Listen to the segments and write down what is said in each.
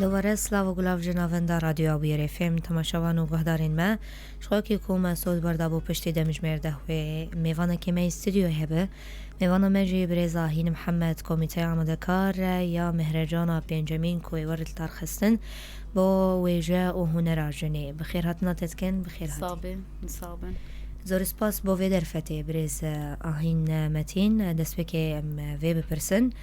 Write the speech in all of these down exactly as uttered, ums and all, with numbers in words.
Dubare silav û gulav ji navenda Radyoya Bûyerê F M temaşevan û guhdarên me. Ji xwe wekî ku me sod berda bo piştî demjimêr dehwê, mêvanekê me yê stûdyoyê hebe. Mêvana me jî birêz Ahîn Mihemed, Komîteya Amadekar ya Mehrecana Pêncemîn ku ê were lidarxistin bo wêje û hunera jinê. Bi xêr hatina te dikin, bi xêr hatî. Sax be, sax be. Zor spas bo vê derfetê, birêz Ahîn Metîn. Destpêkê em vê bipirsin.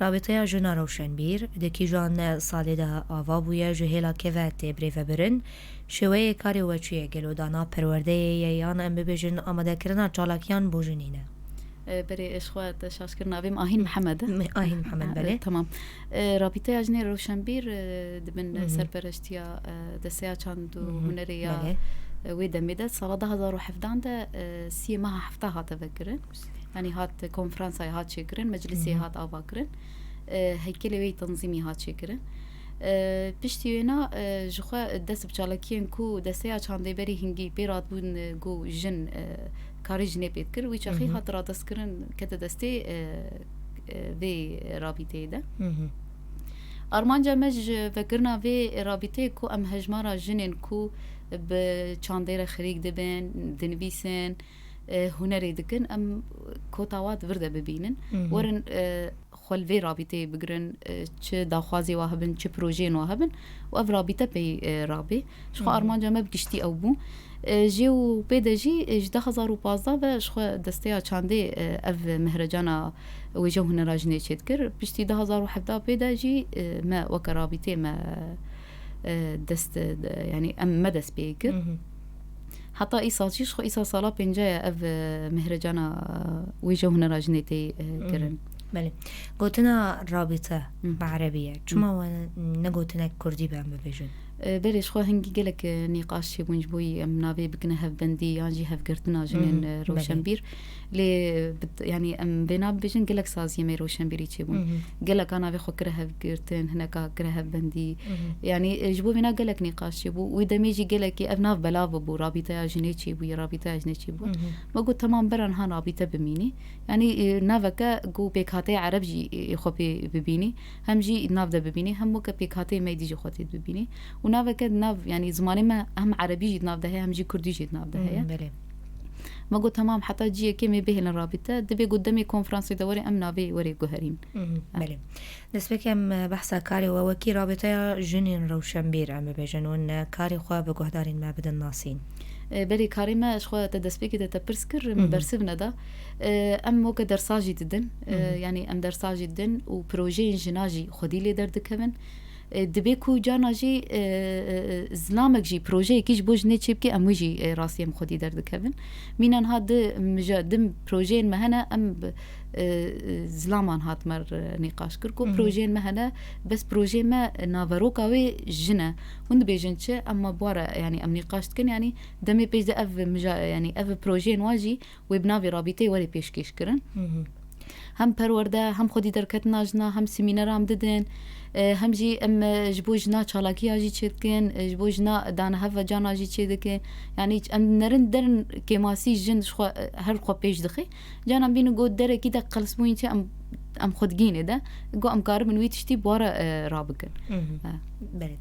Rabîteya jina rewşenbîr di kîjan salê de ava bûye, ji hêla kê ve tê birêvebirin? Şêweyê karê we çi ye? Gelo dana perwerdeyê ye yan em bibêjin amadekirina çalakiyan bo jinî ne? E, berê, e, ji xwe te şaş kir, navê min Ahîn Mihemed e. Mi-, Ahîn Mihemed, E, belê. Tamam. E, Rabîteya Jinê Rewşenbîr, e, di bin Hı hı. serpereştiya, e, Desteya Çand û Hı hı. Hunerê ya, Belê. e, wê demê de, sala du hazar û hevdehan de, e, siyê meha hefta hate vekirin. Yanî hat konferansayê hat çêkirin, meclisê Hı hı. hat avakirin. E, heykelê wê yî tenzîmî hat çêkirin. E, piştî wêna, e, ji xwe dest bi çalakiyên ku Desteya Çandê berî hingî pê ratibûn, e, ku jin, e, karê jinê pê dikir, wî çaxî Hı hı. hat radestkirin, kete destê, e, e, vê rabîteyê de. Hı hı. Armanca me ji vekirina vê rabîteyê ku em hejmara jinên ku bi çandê re xirîk dibin, dinivîsin, e, hunerê dikin, em kota wa di vir de bibînin. Hı hı. Werin, e, xwe li vê rabîteyê bigirin, e, çi daxwazê wa hebin, çi projeyên wa hebin û ev rabîte pey, e, rabê. Ji xwe Hı hı. armanca me bi giştî ew bû. E, jê û pê de jî, e, ji du hazar û pazdeh ve ji xwe Desteya Çandê, e, ev mehrecana wêje û hunera jinê çêdikir. Piştî du hazar û hevdeh pê de jî, e, me weke rabîtê me, e, dest, e, yanî em me dest pê kir. Hı hı. Heta îsal jî, ji xwe îsal sala pêncah ye ev, e, mehrecana, e, wêje û hunera jinê tê, e, Hı hı. kirin. Belê. Gotina rabîte Hı. bi erebî ye. Çima Hı. we ne gotinek kurdî be em bibêjin? E, belê, ji xwe hingî gelek, e, nîqaş çêbûn ji bo yî em navê bikine hevbendî yan jî hevgirtina jinên, Hı hı. e, Belê. rewşenbîr. Lê, e, bit-, yanî em vê navê bibêjin, gelek saziyê me rewşenbîrî çêbûn. Hı hı. Geleka navê xwe kire hevgirtin, hineka kire hevbendî. Hı hı. Yanî, e, ji bo vêna gelek nîqaş çêbû. Wî demê jî gelekî ev nav belav bû, rabîteya jinê çêbû, ya rabîteya jinê çêbû. Hı hı. Me got, temam, bera niha rabîte bimînî. Yanî, e, naveke ku pêkhateyê ereb jî, e, xwe pê bibînî, hem jî nav de bibînî, hem weke pêkhateyê me dî jî xwe tê bibînî. Û naveke di nav, yanî zimanê me hem erebî jî di nav de heye, hem jî kurdî jî di nav de heye. Hmm, belê. Me got, temam, heta ciyekê me bihêlin rabîte, divê ku demê konferansê de were em navê werê guherîn. Mhm, Ha. belê. Destpêkê em, e, behsa karê we wekî rabîteya jinên rewşenbîr em bibêjin û, e, karê xwe bi guhdarên me bidin nasîn. E, belê, karê me ji xwe te destpêkê de te pirs kir, min Mhm. bersiv neda. E, em weke dersa jî didin. E, Mhm. yanî em dersa jî didin û projeyên jina jî xwedî lê derdikevin. E, dibê ku carna jî, e, e, zilamek jî, projeyekî ji bo jinê çêbike, em wê jî, e, rastî em xwedî derdikevin. Mîna niha di mija-, di projeyên me hene, em bi, e, zilaman hat me re nîqaş kir ku Mhm. projeyên me hene, bes projeyê me naveroka wê jin e. Hûn dibêjin çi? Em ma bi wa re, yanî em nîqaş dikin, yanî demê pêş de ev mija-, yanî ev projeyên wan jî wê bi navê rabîteyê were pêşkêş kirin. Mhm. Hem perwerde, hem xwedî derketina jina, hem semînera em didin, e, hem jî em, e, ji bo jina çalakiya jî çêdikin, e, ji bo jina dane hev ve cana jî çêdikin. Yanî em nerin derin kêmasî jin ji xwe, e, her xwe pêş dixê. Cana em bînin got derekî de qelsbûyîn çi em, em xwe digînê de. Got em karibin wî tiştî bi wa re, e, rabikin. Mhm. E. Belê.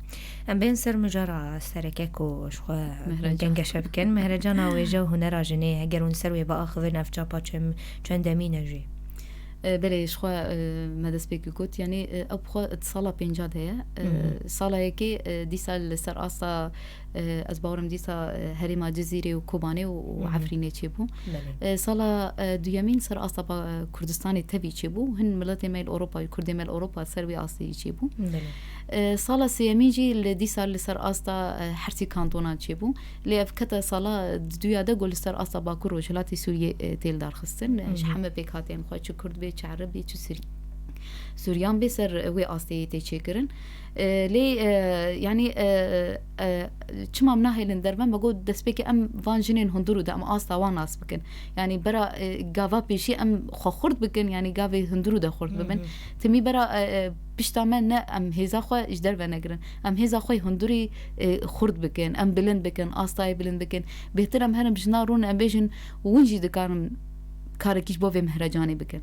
Em bên ser mijara sereke ku ji xwe Mehrecan. gengeşe bikin. Mehrecana wêje û hunera jinê, heger hûn ser wê biaxivin, ev çapa çend, çendemîn e jî? E, belê, ji xwe, e, me destpêkî got, yanî, e, ew bi xwe di sala pênca de ye. E, Hı hı. sala yekê, e, dîsa li ser asta, e, ez bawerim dîsa, e, herêma Cizîrê û Kobanê û, û Hı hı. Efrînê çêbû. Belê. E, sala, e, duyemîn ser asta pa-, e, Kurdistanê tevî çêbû. Hin miletê me li Ewropa, Kurdê me li Ewropa ser wê astê jî çêbû. Belê. E, sala sêyemîn jî li dîsa li ser asta, e, her sî kantonan çêbû. Lê ev kete sala duya de ku li ser asta Bakur Rojhilatê Sûriyê, e, tê lidarxistin. E, ji Hı hı. heme pêkhateyên xwe, çi Kurd bê, çi Ereb bê, çi Sûrî-, Sûriyan bê, ser wê astê yê tê çêkirin. E, lê, e, yanî, e, e, çima em nahêlin derve, me got destpêkê em van jinên hundirû de em asta wan nas bikin. Yanî bera, e, gava pêşî em xwe xurt bikin, yanî gavê hundirû de xurt bibin. Hı hı. Timî bera, e, e, pişta me ne em hêza xwe ji derve negirin. Em hêza xwe hundirî, e, xurt bikin, em bilind bikin, astayê bilind bikin. Bêhtir em herin bi jina rûn em bêjin, hûn jî dikarin karekî ji bo vê mehrecanê bikin.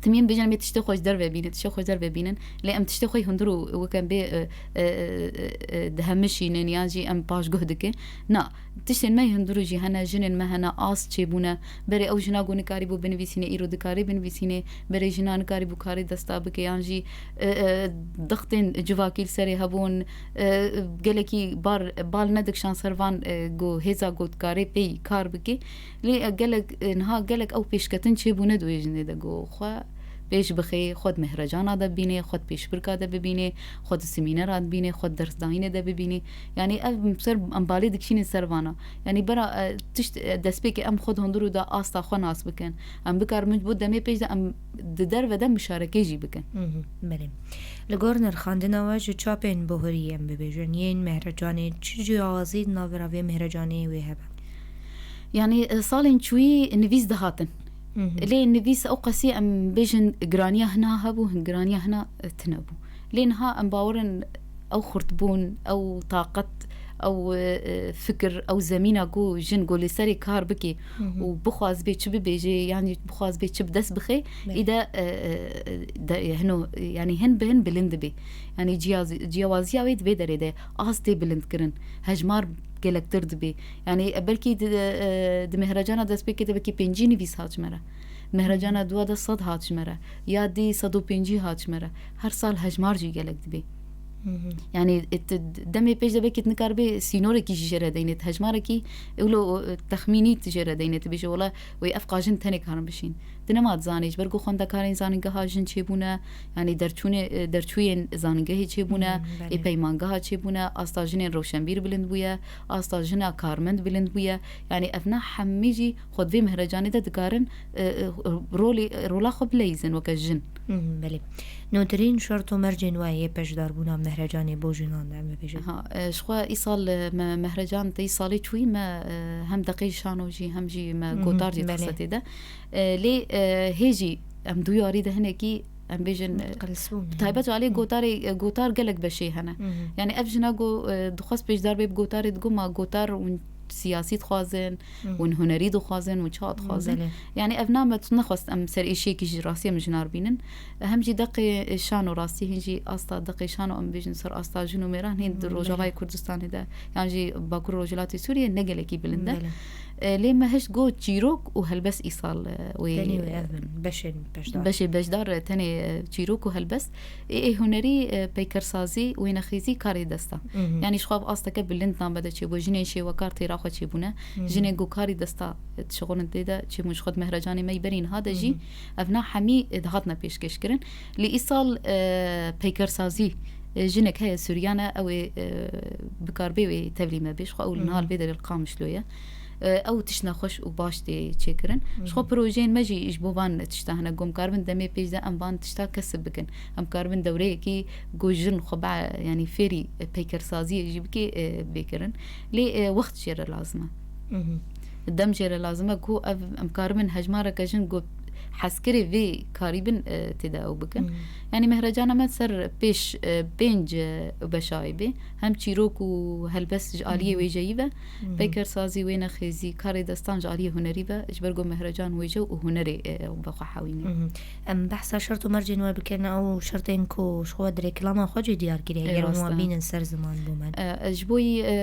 Tim yên bêjin em ê tiştê xwe ji derve bînin, tiştê xwe ji derve bînin, lê em tiştê xwe hundir û weke em bê, e, e, e, e, dihemişînin yan jî em paşguh dikin. Na, tiştên me hundir û jî hene, jinên me hene, ast çêbûne. Berê ew jina ku nikarîbû binivîsîne, îro dikarê binivîsîne. Berê jina nikarîbû karê desta bike yan jî, e, e, dixtên civakî li serê hebûn, e, gelekî bar, bal nedikşan ser van, e, ku hêza ku dikarê pey kar bike. Lê, e, gelek, e, niha gelek ew pêşketin çêbûne di wê jinê de ku xwe pêş bixê, xwe di mehrecana de bibînê, xwe di pêşbirka de bibînê, xwe di semînera de bibînê, xwe di dersdayînê de bibînê. Yanî ev ser em balê dikişînin ser vana. Yanî bera, e, tişt, e, destpêkê em xwe di hundir û de asta xwe nas bikin. Em bikarin bo demê pêş de em di derve de muşarekê jî bikin. Mhm, belê. Li gor nirxandina we ji çapên bohirî em bibêjin, yên mehrecanê çi ciyawazî di navbera vê mehrecanê wê hebe? Yanî, e, salên çûyî nivîs dihatin. Mhm. Lê nivîs ew qasî em bêjin giraniya hina hebû, hin giraniya hina, e, tune bû. Lê niha em bawer in ew xurtbûn, ew taqet, ew, e, fikir, ew zemîna ku jin ku li serê kar bike Mhm. û bixwazibê çi bibêje, yanî bixwazibê çi bi dest bixe, Belê. îde, e, e, de, hino, yanî hin bi hin bilind dibe. Yanî ciyaz-, ciyawaziya wê di vê derê de astê bilindkirin, hejmar gelektir dibe. Yanî, e, belkî di, e, di mehrecana destpêkê de belkî pêncî nivîs hat ji me re. Mehrecana dua de sed hat ji me re. Ya dî sed û pêncî hat ji me re. Her sal hejmar jî gelek dibe. Hı hı. Yanî, e, t-, demê pêş de belkî tu nikaribê sînorekî jî jê re deynê, tu hejmarekî wilo, e, texmînî tu jê re deynê, tu bêjî, wela wê ev qajin tenê karin bişîn. Tu nema dizanî, ji ber ku xwendekarên zanîngeha jin çêbûne, yanî derçûnê, e, derçûyên zanîngehê çêbûne, Hmm, belê. ê peymangeha çêbûne, asta jinên rewşenbîr bilind bûye, asta jina karmend bilind bûye. Yanî evna hemî jî xwe di vê mehrecanê de dikarin, e, e, rolê, rola xwe bileyîzin weke jin. Hmm, belê. Notirîn şert û mercên we yê beşdarbûna mehrecanê bo jinan de em bibêjin. Ha, e, ji xwe îsal, e, me, mehrecan te îsalê çûyî me, e, hem deqê şano jî hem jî me Mhm, gotar jî belê. dixise tê de. E, lê, e, hê jî em du yarî de hinekî em bêjin, e, Qelsûn, taybet ji alî hı. gotarê, e, gotar gelek beşê hene. Hı hı. Yani ev jina ku, e, dixwest pêşdar bê bi gotarê digot, ma gotar hûn siyasî dixwazin, Hı. hûn hunerî dixwazin, hûn çawa dixwazin. Belê. Yani ev name tu nexwest em ser êşiyekî ji rastiyê em jinar bînin. Hem jî deqê şano rastî, hîn jî asta deqê şano em bêjin ser asta jin û mêran hîn di Hı, Rojavayê belê. Kurdistanê de, yan jî Bakur Rojhilatê Sûriyê ne gelekî bilind e. Belê. E, lê me hişt got çîrok û helbest îsal, e, wê Tenê wê ev bin, beşên beşdar. beşê beşdar, e, tenê, e, çîrok û helbest. Ê, ê hunerî, e, peykersazî, wênexêzî, karê desta. Mhm. Yanî ji xwe ev asteke bilind name de çêbû. Jinên şêwekar têra xwe çêbûne. Mhm. Jinên ku karî desta, e, dişixulin tê de çêbûn. Ji xwe di mehrecanê me yî berî niha de jî Mhm. ev na hemî, e, dihatine pêşkêş kirin. Lê îsal, e, peykersazî, e, jinek heye Suryan e, ew ê, e, bikarbê wê tevlî me bê. Ji xwe ew li niha li Mhm. vê derê li Qamişlo ye. E, ew tiştine xweş û baş tê çêkirin. Ji xwe Mhm. projeyên me jî ji bo van tişta hene. Ku em karibin demê pêş de em van tişta kesib bikin. Em karibin dewreyekî ku jin xwe be, yanî fêrî peykersaziyê jî bike, e, bê kirin. Lê, e, wext jê re lazim e. Mhm. Dem jê re lazim e ku ev, em karibin hejmareke jin ku hezkirê vê karî bin, e, tê de ew bikin. Mhm. Yanî mehrecana me ser pêş, e, pênc, e, beşayê bê. Hem çîrok û helbest ji aliyê Mhm. wêjeyî ve, Mhm. peykersazî, wênexêzî, karê destan ji aliyê hunerî ve, ji ber ku mehrecan wêje û hunerê, e, ew be xwe hewînê. Mhm. Em behsa şert û mercên we bikin, ew şertên ku ji xwe di reklama xwe jî diyar kiriye, Ê, ger wan rast e. bînin ser ziman bo me. E, ji bo yî, e,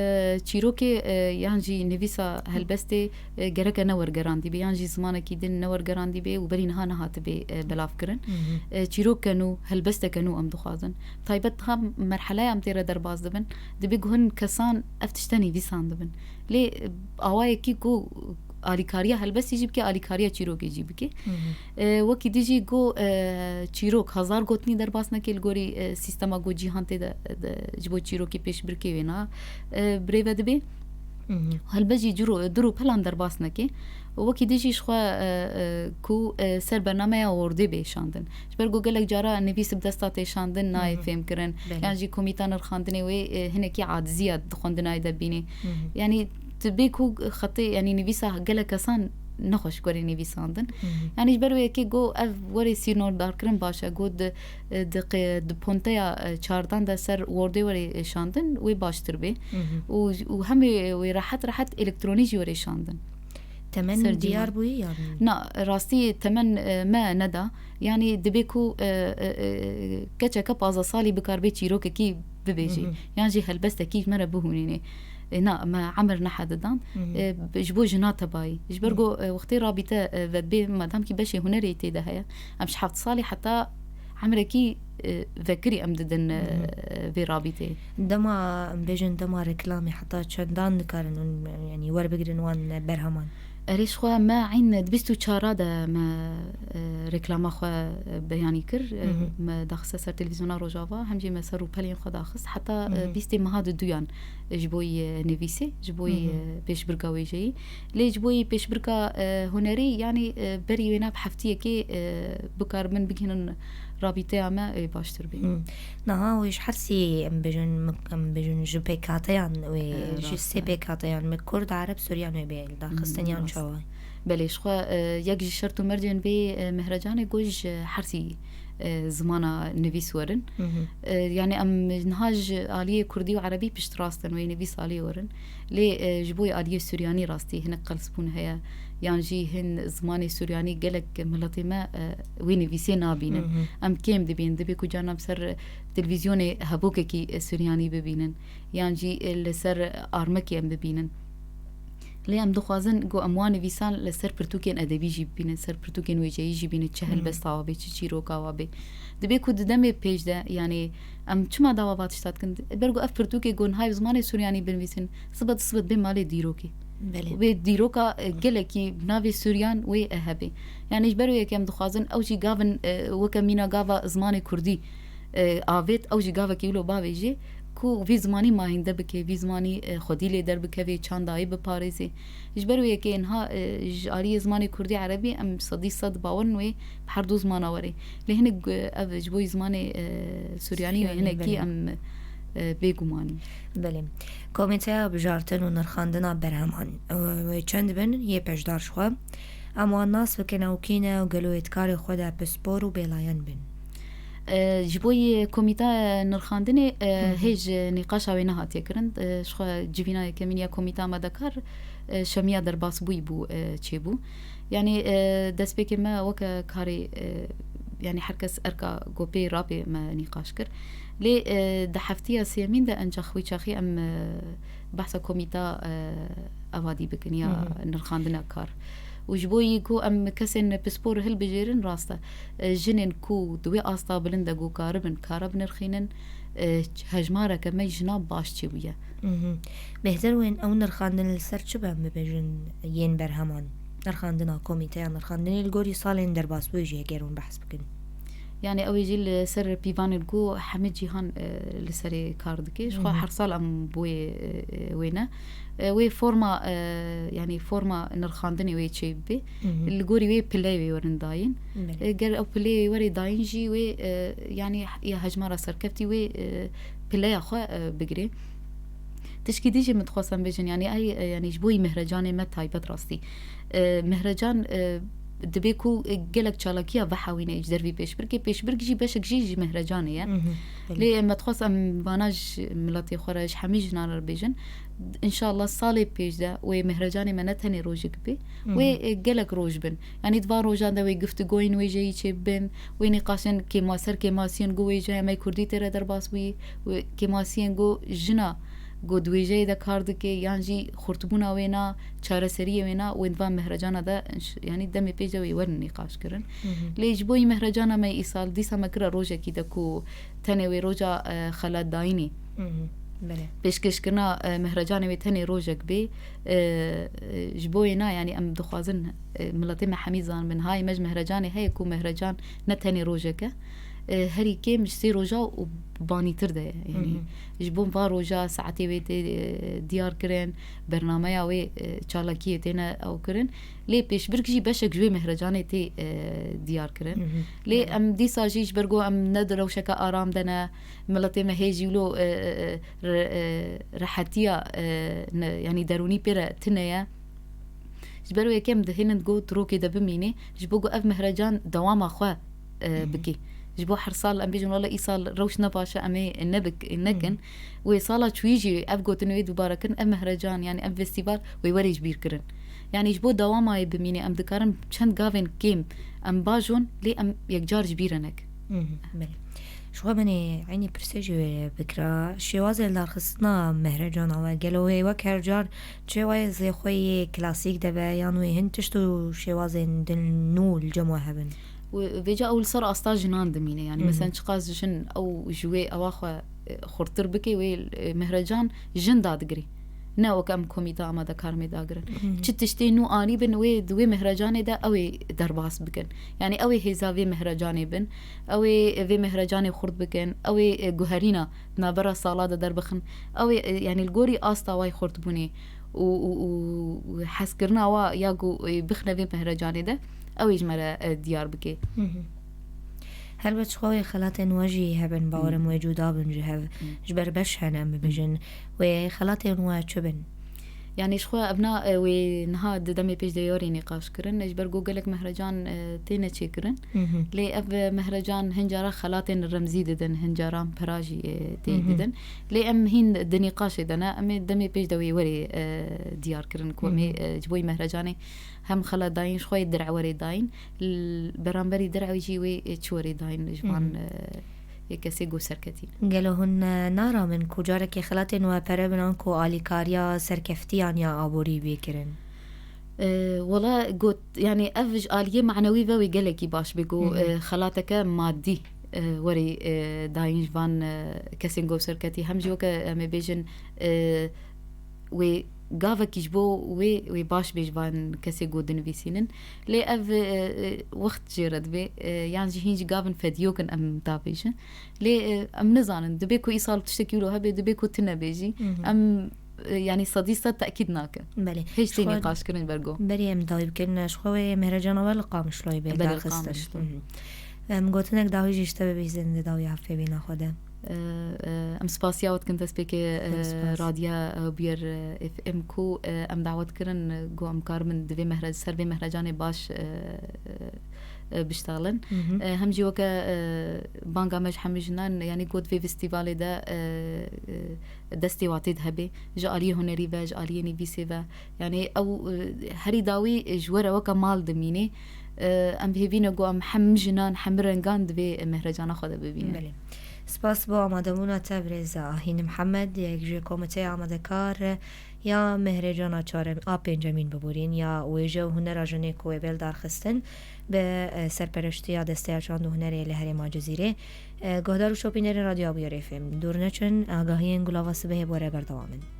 çîrokê, e, yan jî nivîsa helbestê, e, gereke ne wergerandî bê, yan jî zimanekî din ne wergerandî bê û berî niha nehatibê, e, belavkirin. Mhm. E, çîrokeke nû, helbesteke nû em dixwazin. Taybet ha merheleya em tê re derbas dibin, dibê ku hin kesan ev tişte nivîsandibin. Lê, e, awayekî ku alîkariya helbestê jî bike, alîkariya çîrokê jî bike. Mhm. E, wekî dî jî ku, e, çîrok hezar gotinî derbas neke li gorî, e, sîstema ku cîhan tê de, de ji bo çîrokê pêşbirkê wê na, e, birêve dibe. Mhm. Helbest jî ciro, du rûpel an derbas neke. Wekî dî jî ji xwe, e, e, ku, e, ser bernameya ordê bê şandin. Ji ber ku gelek cara nivîs bi desta tê şandin nayê Mhm. fêhmkirin. Belê. Yan jî komîta nirxandinê wê, e, hinekî aciziya di xwendinayê de bînê. Mhm. Yanî tu bê ku xetê, yanî nivîsa gelek kesan nexweş were nivîsandin. Mhm. Yanî ji ber wê yekê got ev were sînordarkirin baş e, got di, di qe-, di ponteya, e, çardan de ser Wordê were, e, şandin, wê baştir bê. Mhm. Û, û hem wê, wê rehet rehet elektronî jî were şandin. Temen diyar bûyî yan? Na, rastî temen, e, me neda. Yanî dibê ku, e, e, e, keçeke pazdeh salî bikarbê çîrokekî bibêjî. Hı hı. Yan jî helbestekî ji me re bihûnînê. E, na, me emir nehedidan. Hı hı. E, b-, ji bo jina tebayî. Ji ber Hı. ku, e, wextê rabîte, e, vedbê, madam kî beşê hunerê tê de heye, em ji heft salî heta emrekî, e, vekirî em didin, e, Hı hı. vê rabîteyê. Dema, em bêjin dema reklamê heta çendan dikarin hûn, yanî, werbigrin wan berheman? Erê, ji xwe me eyn di bîst û çar de me, e, reklama xwe, e, beyanî kir. E, Hı hı. me daxiste ser televîzyona Rojava, hem jî me ser rûpelên xwe daxist. Heta, e, Hı hı. bîstê meha di duyan, e, ji bo yê nivîsê, ji bo yê, Hı hı. e, pêşbirka wêjeyî. Lê ji bo yê pêşbirka, e, hunerî, yanî, e, berî wêna bi heftiyekê, e, bikaribin bigihînin rabîteya me, e, baştir bê. Hı. Niha wê ji her sê em bêjin, em bêjin ji pêkhateyan wê, E, ji rast sê e. pêkhateyan me Kurd, Ereb, Suryan wê bê daxistin Hı, yan rast. çawa? Belê, ji xwe, e, yek ji şert û mercên vê, e, mehrecanê ku ji her sî, e, zimana nivîs werin. Hı hı. E, yanî em niha ji aliyê Kurdî û Erebî piştrast in wê nivîs aliyê werin. Lê, e, ji bo aliyê Suryanî rastî hinek qelsbûn heye. Yan jî hin zimanê Suryanî gelek miletê me, e, wê nivîsê nabînin. Hı hı. Em kêm dibînin, dibê ku carna em ser televîzyonê hebokekî, e, Suryanî bibînin. Yan jî, e, li ser armekê em bibînin. Lê em dixwazin ku em wan nivîsan li ser pirtûkên edebî jî bibînin, ser pirtûkên wêjeyî jî bînin, çi Hı hı. helbesta wa bê, çi çîroka wa bê. Dibê ku di demê pêş de, yanî em çima dawa va tişta dikin? Ber ku ev pirtûkê ku niha bi zimanê Suryanî binivîsin, sibe di sibe dibê malê dîrokê. Belê. Wê dîroka, e, gelekî bi navê Suryan wê, e, hebe. Yanî ji ber wê yekê em dixwazin ew jî gavin, e, weke mîna gava zimanê Kurdî, e, avêt, ew jî gavekî wilo bavêjê ku vî zimanî mayînde bike, vî zimanî, e, xwedî lê derbikeve, çandayî biparêzê. Ji ber wê yekê niha, e, ji aliyê zimanê Kurdî, Erebî em sedî sed bawer in wê bi her du zimana were. Lê hinek, e, ev ji bo zimanê, e, Suryanî wê Suryanî, hinekî belê. em, e, bêguman in. Belê. Komîteya Bijartin û Nirxandina Berheman, e, wê çend bin yê beşdar ji xwe? Em wan nas bikin, ew kî ne û gelo ê di karê xwe de pispor û bêlayan bin? E, ji bo yê komîta nirxandinê, e, Hı hı. hêj nîqaşa wê nehatiye kirin. E, ji xwe civîna yekemîn ya komîta amadekar, e, şemiya derbasbûyî bû, e, çêbû. Yanî, e, destpêkê me weke karê, e, yanî her kes erka ku pê rabê me nîqaş kir. Lê, e, di heftiya sêyemîn de encax wî çaxî em, e, behsa komîta, e, evadî bikin ya Hı hı. nirxandina kar. Û ji bo yî ku em kesên pispor hilbijêrin, rast e. E, jinên ku di wê asta bilind de ku karibin kara binirxînin, e, hejmareke me jina baş çêbûye. Mhm. Bêhtir wên ew nirxandin li ser çi be, em bibêjin, yên berheman? Nirxandina komîteya nirxandinê li gorî salên derbasbûyî jî eger hûn behs bikin. Yanî ew ê jî li ser pîvanên ku hemî cîhan, e, li serê kar dike. Ji xwe Mhm. her sal em bi wê, e, wê ne. E, wê forma, e, yanî forma nirxandinê wê çê bibe. Mhm. Li gorî wê pileyê wê werin dayîn. Belê. E, ger ew pileyê wê were dayîn jî wê, e, yanî ya hejmara serkeftî wê, e, pileya xwe, e, bigire. Tişkî dî jî min dixwestem bêjin, yanî ey, e, yanî ji bo yî mehrecanê me taybet rastî. E, mehrecan, e, dibê ku, e, gelek çalakiya vehewîne ji dervî pêşbirkê. Pêşbirk jî beşek jî ji mehrecanê ye. Mhm, belê. Lê me dixwest em vana ji miletê xwe re, ji hemî jinan re bêjin. Înşallah salê pêş de wê mehrecanê me ne tenê rojek bê, Mhm. wê, e, gelek roj bin. Yanî di van rojan de wê giftigoyên wêjeyî çêbibin, wê nîqaşên kêma-, ser kêmasiyên ku wêjeya me kurdî tê re derbas bûyî, wê kêmasiyên ku jina ku di wêjeyê de kar dike, yan jî xurtbûna wê na, çareseriyê wê na, wê di van mehrecana de, yanî demê pêş de wê werin nîqaş kirin. Mhm. Lê ji bo yî mehrecana me îsal, dîsa me kira rojekî de ku tenê wê roja, e, xelatdayînê Mhm. Belê. pêşkêşkirina, e, mehrecanê wê tenê rojek bê. E, e, ji bo yê na, yanî em dixwazin, e, miletê me hemî zanibin. Hayê me ji mehrecanê heye ku mehrecan ne tenê rojek e. E, herî kêm ji sê roja û banîtir de ye. Yanî Mhm. ji bo van roja saetê wê tê, e, diyar kirin, bernameya wê, e, çalakiyê têne ew kirin. Lê pêşbirk jî beşek ji wê mehrecanê tê, e, diyar kirin. Mhm. Lê Belê. em dîsa jî ji ber ku em ne di rewşeke aram de ne, miletê me hê jî wilo, e, e, e, re-, e, rehetiya, e, ne, yanî derûnî pê re tune ye. Ji ber wê yekê em dihêlin ku di rokê de bimînê, ji bo ku ev mehrecan dewama xwe, e, Mhm. bike. Ji bo her sal em bêjin, wele îsal rewş ne baş e, em ê nebik-, nekin. Mhm. Wê sala çûyî jî ev gotin wê dubare kirin, ev mehrecan, yanî ev festîval wê were ji bîr kirin. Yanî ji bo dewama wê bimîne, em dikarin çend gavên kêm em bajon, lê em yekcar ji bîr re nekin. Mhm, belê. Ji xwe benê eynî pirsê jî wê bikira. Şêwazê li darxistina mehrecana we gelo wê wek her car çê wayê zê xwe yê klasîk de be yan wê hin tişt û şêwazên din nû li cem we hebin? Û vêca ew li ser asta jinan dimîne. Yanî, mhm, mesela çiqas jin ew ji wê ewa xwe, e, xurttir bike, wê, e, mehrecan jin dadigirê. Ne wek em komîta amadekarmê dagirin. Mhm. Çi tiştê nû anî bin wê di wê mehrecanê de ew ê derbas bikin. Yanî ew ê hêza vê mehrecanê bin, ew ê vê mehrecanê xurt bikin, ew ê, e, guherîna navbera sala de derbixin. Ew ê, e, yanî li gorî asta way xurtbûnê û, û, û hezkirina wa ya ku, e, bixine vê mehrecanê de, ew ê ji me re, e, diyar bike. Mhm. Helbet ji xwe wê xelatên we jî hebin, bawerim wê cuda bin ji hev. Ji ber beş hene em bibêjin. Wê xelatên we çi bin? Yanî ji xwe evna, e, wê niha di demê pêş de yarî nîqaş kirin. Ji ber ku gelek mehrecan, e, têne çêkirin. Mhm. Lê ev, e, mehrecan hin cara xelatên remzî didin, hin caran pera jî, e, tê didin. Lê em hîn di nîqaşê de ne, em ê demê pêş de wê werê, e, diyar kirin ku em ê, e, ji bo wî mehrecanê hem xelat dayîn, ji xwe yê dir'e werê dayîn. L-, beramberî dir'e jî wê, e, çi werê dayîn ji van, e, yê kesê ku serketî ne. Gelo hûn, e, naramin ku carekê xelatên we pere bin anku alîkariya serkeftiyan ya aborî bê kirin? E, wela got, yanî ev ji aliyê manewî ve wê gelekî baş bê ku, e, xelateke madî, e, werê, e, dayîn ji van, e, kesên ku serketî. Hem jî weke em ê bêjin, e, wê gavekî ji bo wê, wê baş bê ji van kesê ku dinivîsînin. Lê ev, e, e, wext jê re dibe, e, yan jî hîn jî gavin fedî yok in em da bêjin. Lê, e, em nizanin, dibe ku îsal tiştekî wilo hebe, dibe ku tune bê jî. Mhm. Em, e, yanî sedî sed tekîd nakin. Belê. Hêj tê nîqaş kirin ji ber ku. Berî em dawî bikin, ji xwe wê mehrecana we li Qamişloyê bê darxistin. Belê, li Qamişlo. Mhm. Em gotinek dawî jî ji te bibihîzin di dawiya hevpeyvîna xwe de. E, e, em spasiya we dikin destpêkê, e, Radiya, e, Bûyer, e, F M ku, e, em dawet kirin, e, ku em karibin di vê mehre-, ser vê mehrecanê baş, e, e, e, biştalin. Mhm. E, hem jî weke, e, banga me ji hemû jinan, yanî got vê festîvalê de, e, e, destê watê de hebe, ji aliyê hunerî ve, ji aliyê nivîsê ve. Yanî ew, e, herî dawî ji we re weke mal dimîne. E, em bi hêvî ne ku em hemû jinan, hemû rengan di vê mehrecana xwe de bibînin. Belê. Spas bo amadebûna te birêz Ahîn Mihemed, yek ji komîteya amadekar ya Mehrecana çarem a pêncemîn biborîn ya wêje û hunera jinê ku wê bê li dar xistin bi, e, serpereştiya Desteya Çand û Hunerê li Herêma Cizîrê. E, guhdar û şopînerên Radyoya Bûyer F M, dûr neçin, agahiyên Gulava Sibehê bi we re berdewam in.